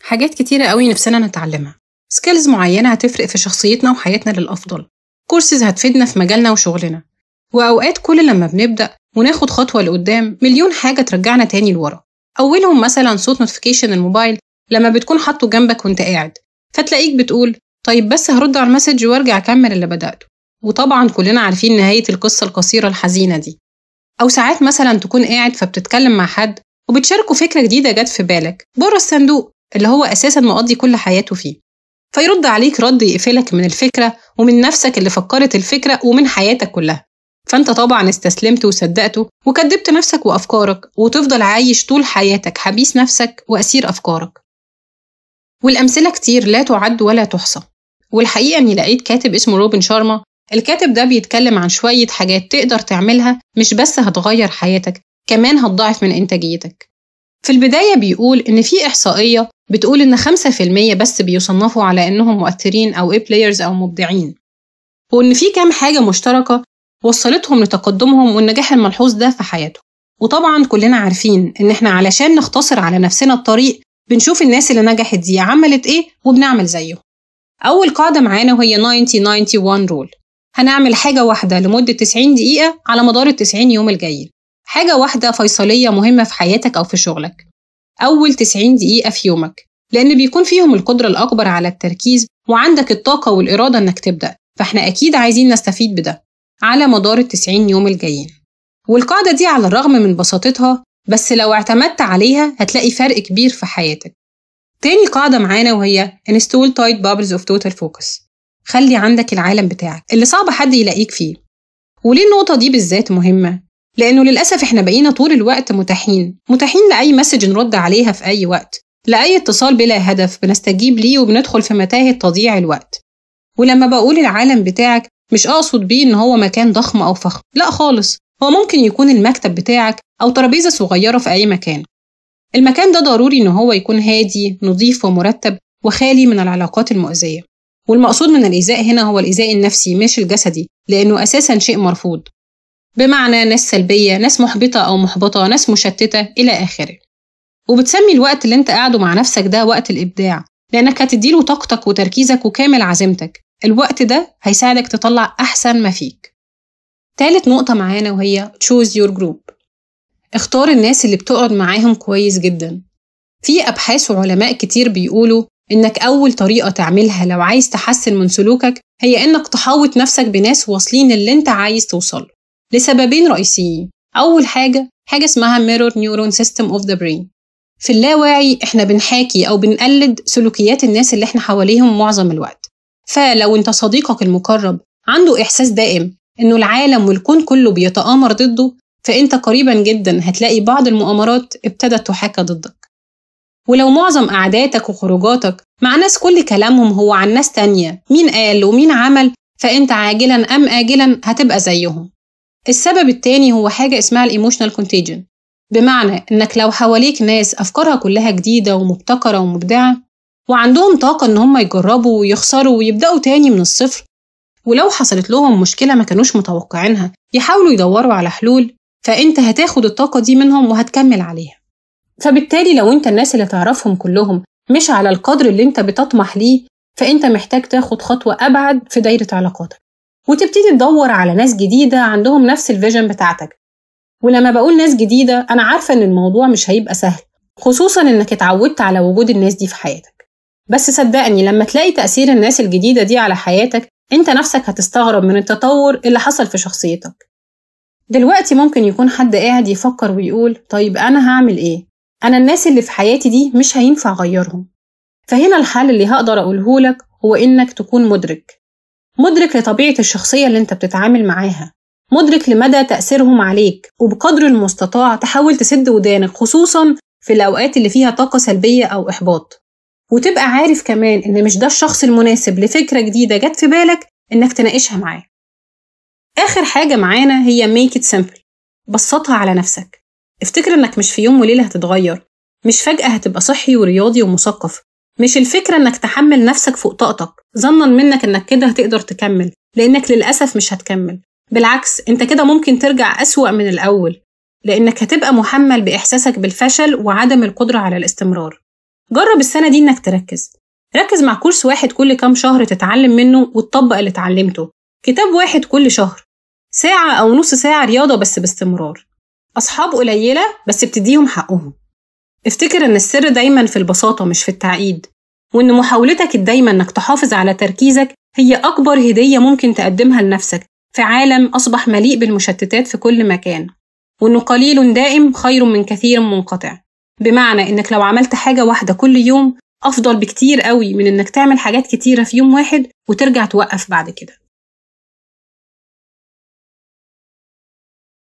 حاجات كتيرة قوي نفسنا نتعلمها، skills معينة هتفرق في شخصيتنا وحياتنا للأفضل، كورسز هتفيدنا في مجالنا وشغلنا. وأوقات كل لما بنبدأ وناخد خطوة لقدام مليون حاجة ترجعنا تاني لورا. أولهم مثلا صوت notification الموبايل لما بتكون حاطه جنبك وانت قاعد، فتلاقيك بتقول طيب بس هرد على ال message وارجع أكمل اللي بدأته. وطبعا كلنا عارفين نهاية القصة القصيرة الحزينة دي. أو ساعات مثلا تكون قاعد فبتتكلم مع حد وبتشاركه فكرة جديدة جت في بالك بره الصندوق اللي هو أساسا مقضي كل حياته فيه، فيرد عليك رد يقفلك من الفكرة ومن نفسك اللي فكرت الفكرة ومن حياتك كلها. فأنت طبعا استسلمت وصدقته وكدبت نفسك وأفكارك، وتفضل عايش طول حياتك حبيس نفسك وأسير أفكارك. والأمثلة كتير لا تعد ولا تحصى. والحقيقة أني لقيت كاتب اسمه روبن شارما. الكاتب ده بيتكلم عن شوية حاجات تقدر تعملها مش بس هتغير حياتك، كمان هتضاعف من إنتاجيتك. في البداية بيقول إن في إحصائية بتقول إن 5% بس بيصنفوا على إنهم مؤثرين أو A players أو مبدعين، وإن في كام حاجة مشتركة وصلتهم لتقدمهم والنجاح الملحوظ ده في حياتهم. وطبعا كلنا عارفين إن إحنا علشان نختصر على نفسنا الطريق بنشوف الناس اللي نجحت دي عملت إيه وبنعمل زيه. أول قاعدة معانا وهي 90-91 rule. هنعمل حاجة واحدة لمدة 90 دقيقة على مدار 90 يوم الجايين، حاجة واحدة فيصلية مهمة في حياتك أو في شغلك. أول 90 دقيقة في يومك، لأن بيكون فيهم القدرة الأكبر على التركيز وعندك الطاقة والإرادة إنك تبدأ، فإحنا أكيد عايزين نستفيد بده على مدار 90 يوم الجايين. والقاعدة دي على الرغم من بساطتها، بس لو اعتمدت عليها هتلاقي فرق كبير في حياتك. تاني قاعدة معانا وهي Install tight bubbles of total focus. خلي عندك العالم بتاعك اللي صعب حد يلاقيك فيه. وليه النقطة دي بالذات مهمة؟ لأنه للأسف إحنا بقينا طول الوقت متاحين لأي message نرد عليها في أي وقت، لأي اتصال بلا هدف بنستجيب ليه وبندخل في متاهة تضييع الوقت. ولما بقول العالم بتاعك مش أقصد بيه إن هو مكان ضخم أو فخم، لا خالص، هو ممكن يكون المكتب بتاعك أو ترابيزة صغيرة في أي مكان. المكان ده ضروري إن هو يكون هادي، نظيف ومرتب وخالي من العلاقات المؤذية. والمقصود من الإيذاء هنا هو الإيذاء النفسي مش الجسدي، لأنه أساساً شيء مرفوض، بمعنى ناس سلبية، ناس محبطة أو محبطة، ناس مشتتة إلى آخره. وبتسمي الوقت اللي انت قاعده مع نفسك ده وقت الإبداع، لأنك هتديله طاقتك وتركيزك وكامل عزيمتك. الوقت ده هيساعدك تطلع أحسن ما فيك. تالت نقطة معانا وهي choose your group. اختار الناس اللي بتقعد معاهم كويس جدا. في أبحاث وعلماء كتير بيقولوا إنك أول طريقة تعملها لو عايز تحسن من سلوكك هي إنك تحوط نفسك بناس واصلين اللي انت عايز توصله، لسببين رئيسيين. أول حاجة اسمها Mirror Neuron System of the Brain. في اللاواعي إحنا بنحاكي أو بنقلد سلوكيات الناس اللي إحنا حواليهم معظم الوقت. فلو أنت صديقك المقرب عنده إحساس دائم إنه العالم والكون كله بيتآمر ضده، فأنت قريبا جدا هتلاقي بعض المؤامرات ابتدت تحاكى ضدك. ولو معظم قعداتك وخروجاتك مع ناس كل كلامهم هو عن ناس تانية، مين قال ومين عمل، فأنت عاجلا أم آجلا هتبقى زيهم. السبب التاني هو حاجة اسمها ال emotional contagion، بمعنى إنك لو حواليك ناس أفكارها كلها جديدة ومبتكرة ومبدعة وعندهم طاقة إن هم يجربوا ويخسروا ويبدأوا تاني من الصفر، ولو حصلت لهم مشكلة ما كانوش متوقعينها يحاولوا يدوروا على حلول، فأنت هتاخد الطاقة دي منهم وهتكمل عليها. فبالتالي لو أنت الناس اللي تعرفهم كلهم مش على القدر اللي أنت بتطمح ليه، فأنت محتاج تاخد خطوة أبعد في دايرة علاقاتك وتبتدي تدور على ناس جديدة عندهم نفس ال vision بتاعتك. ولما بقول ناس جديدة أنا عارفة إن الموضوع مش هيبقى سهل، خصوصا إنك اتعودت على وجود الناس دي في حياتك. بس صدقني لما تلاقي تأثير الناس الجديدة دي على حياتك أنت نفسك هتستغرب من التطور اللي حصل في شخصيتك. دلوقتي ممكن يكون حد قاعد يفكر ويقول طيب أنا هعمل إيه؟ أنا الناس اللي في حياتي دي مش هينفع أغيرهم. فهنا الحل اللي هقدر أقوله لك هو إنك تكون مدرك لطبيعة الشخصية اللي انت بتتعامل معاها، مدرك لمدى تأثيرهم عليك، وبقدر المستطاع تحاول تسد ودانك خصوصا في الأوقات اللي فيها طاقة سلبية أو إحباط. وتبقى عارف كمان إن مش ده الشخص المناسب لفكرة جديدة جت في بالك إنك تناقشها معاه. آخر حاجة معانا هي make it simple. بسطها على نفسك. افتكر إنك مش في يوم وليلة هتتغير، مش فجأة هتبقى صحي ورياضي ومثقف. مش الفكرة إنك تحمل نفسك فوق طاقتك ظنا منك إنك كده هتقدر تكمل، لأنك للأسف مش هتكمل. بالعكس أنت كده ممكن ترجع أسوأ من الأول، لأنك هتبقى محمل بإحساسك بالفشل وعدم القدرة على الاستمرار. جرب السنة دي إنك تركز. ركز مع كورس واحد كل كام شهر تتعلم منه وتطبق اللي اتعلمته، كتاب واحد كل شهر، ساعة أو نص ساعة رياضة بس باستمرار، أصحاب قليلة بس بتديهم حقهم. افتكر إن السر دايما في البساطة مش في التعقيد، وإن محاولتك الدايما إنك تحافظ على تركيزك هي أكبر هدية ممكن تقدمها لنفسك في عالم أصبح مليء بالمشتتات في كل مكان، وإنه قليل دائم خير من كثير منقطع. بمعنى إنك لو عملت حاجة واحدة كل يوم أفضل بكتير قوي من إنك تعمل حاجات كتيرة في يوم واحد وترجع توقف بعد كده.